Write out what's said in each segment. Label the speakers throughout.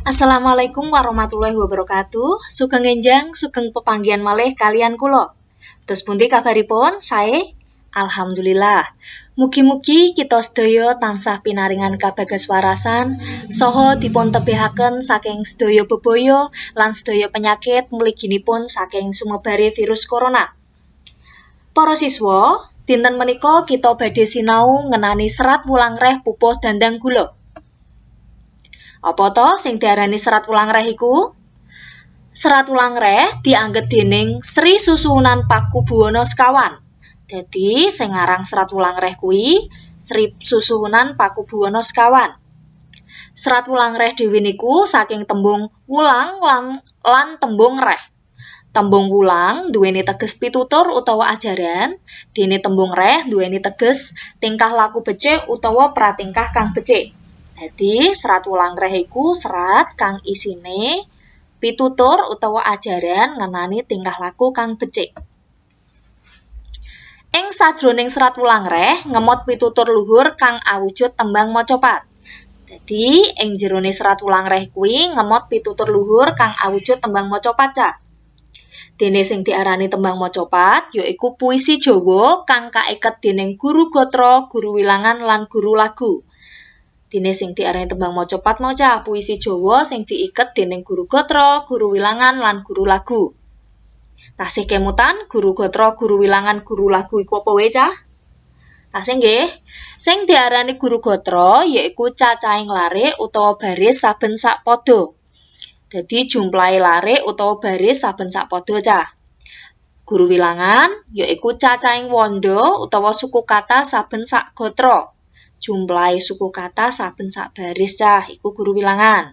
Speaker 1: Assalamualaikum warahmatullahi wabarakatuh. Sugeng enjang, sugeng pepanggihan malih kalian kula. Terus pundi kabaripun? Sae? Alhamdulillah. Mugi-mugi kita sedaya tansah pinaringan kabagas warasan saha dipun tebihaken saking sedaya bebaya lan sedaya penyakit mliginipun saking sumebare virus corona. Para siswa, dinten menika kita badhe sinau ngenani serat wulangreh pupuh dandang gula. Apa to sing diarani serat wulangreh iku? Serat wulangreh dianggep dening Sri Susuhunan Pakubuwono Sekawan. Dadi sing ngarang serat wulangreh kuwi Sri Susuhunan Pakubuwono Sekawan. Serat wulangreh dhewe niku saking tembung wulang lan tembung reh. Tembung wulang duweni teges pitutur utawa ajaran, dene tembung reh duweni teges tingkah laku becik utawa pratingkah kang becik. Dadi serat wulangreh iku serat kang isine pitutur utawa ajaran ngenani tingkah laku kang becik. Ing sajroning serat wulangreh ngemot pitutur luhur kang awujud tembang macapat. Dadi ing jerone serat wulangreh kuwi ngemot pitutur luhur kang awujud tembang macapat cah. Dene sing diarani tembang macapat yaiku puisi Jawa kang kaiket dening guru gatra, guru wilangan lan guru lagu. Dene sing diarani tembang macapat mau cah puisi Jawa sing diiket dening guru gatra, guru wilangan lan guru lagu. Tasih kemutan guru gatra, guru wilangan, guru lagu iku apa wae cah? Tasih nggih. Sing diarani guru gatra yaiku cacahing larik utawa baris saben sak pada. Dadi jumlahe larik utawa baris saben sak pada cah. Guru wilangan yaiku cacahing wanda utawa suku kata saben sak gatra. Jumlahe suku kata saben sak baris cah, iku guru wilangan.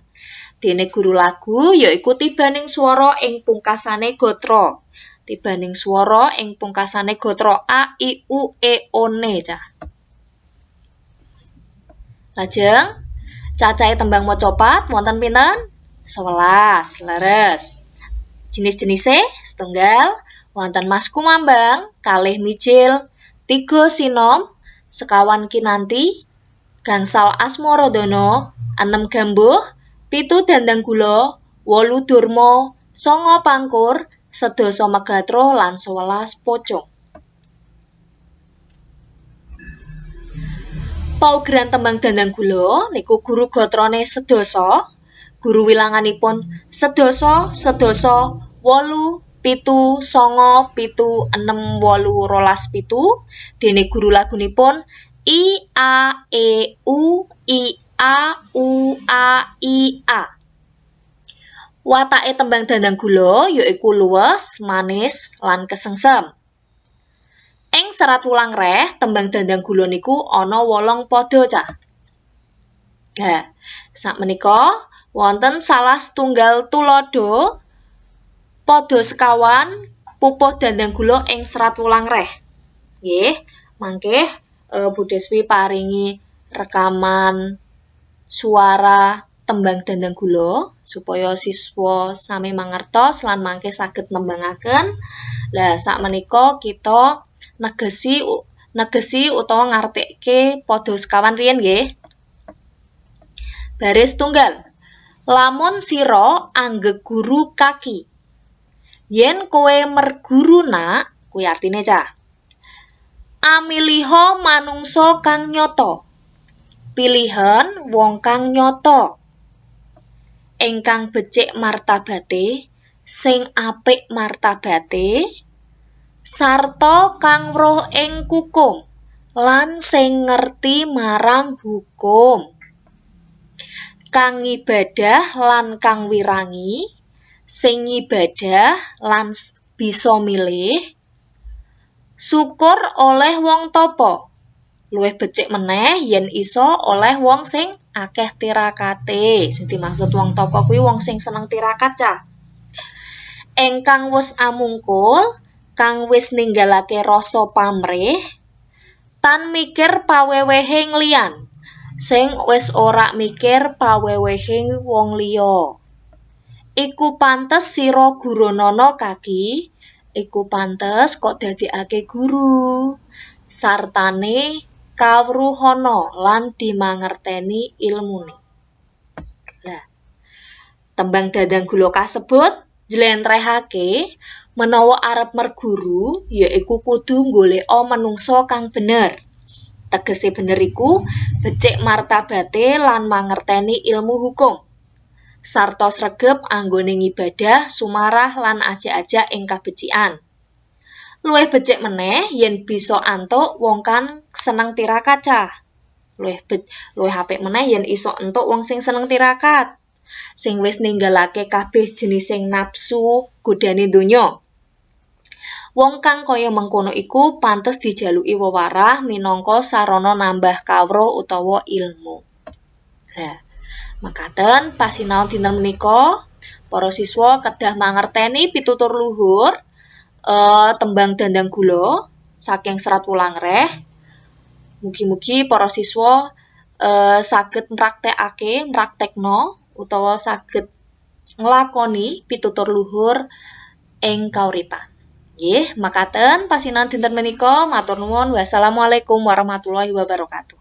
Speaker 1: Dene guru lagu yaiku tibaning swara ing pungkasane gatra. Tibaning swara ing pungkasane gatra a i u e o n cah. Lajeng cacahe tembang macapat wonten pinten? 11, leres. Jinis-jenise setunggal wonten Mas Kumambang, kalih mijil, 3 sinom, sekawan kinanti, gangsal asmaradana, 6 gambuh, 7 dandang gula, 8 durma, 9 pangkur, sedasa megatruh lan 11 pocung. Paugeran tembang dandang gula niku guru gatrane sedasa, guru wilanganipun sedasa, sedasa, 8, 7, 9, 7, 6, 8, 12, 7. Dene guru lagunipun I A E U I A U A I A. Watake tembang dandang gula yaiku luwes, manis, lan kesengsem. Ing serat wulangreh tembang dandang gula niku ana 8 pada cah. Nah, sakmenika wonten salah setunggal tuladha pada sekawan pupuh dandang gula ing serat wulangreh. Nggih, mangke Bu Deswi paringi rekaman suara tembang dandang gula supaya siswa sami mangertos lan mangke saged nembangaken. Lah sakmenika kita negesi utawa ngartekke pada sekawan riyen nggih. Baris tunggal. Lamun sira anggeg guru kaki. Yen kowe merguru nak, kuwi artine cah. Amiliha manungsa kang nyata. Pilihan wong kang nyata. Ingkang becik martabate, sing apik martabate, sarta kang weruh ing kukum lan sing ngerti marang hukum. Kang ngibadah lan kang wirangi, sing ngibadah lan bisa milih, syukur oleh wong tapa. Luwih becik meneh yen iso oleh wong sing akeh tirakate. Sing dimaksud wong tapa kuwi wong sing seneng tirakat cah. Engkang wis amungkul, kang wis ninggalake rasa pamrih, tan mikir pawewehing liyan, sing wis ora mikir pawewehing wong liya. Iku pantes sira guronana kaki, iku pantes kok dadekake guru, sartane kawruhana lan dimangerteni ilmune. Lah, Tembang Dandang Gula kasebut njlentrehake menawa arep merguru yaiku kudu nggoleka menungsa kang bener. Tegese bener iku becik martabate lan mangerteni ilmu hukum. Sarta sregep anggone ngibadah, sumarah lan ajak-ajak ing kabecikan. Luwih becik meneh yen bisa antuk wong kang seneng tirakat, cah. Luwih apik meneh yen iso entuk wong sing seneng tirakat, sing wis ninggalake kabeh jenising nafsu godane donya. Wong kang kaya mengkono iku pantes dijaluki wewarah minangka sarana nambah kawruh utawa ilmu. Lah, makaten pasinaon dinten menika para siswa kedah mangerteni pitutur luhur tembang Dandang Gula saking Serat Wulangreh. Mugi-mugi para siswa saged mraktekake, mraktekno utawa saged nglakoni pitutur luhur ing kauripan. Nggih, makaten pasinaon dinten menika. Matur nuwun. Wassalamualaikum warahmatullahi wabarakatuh.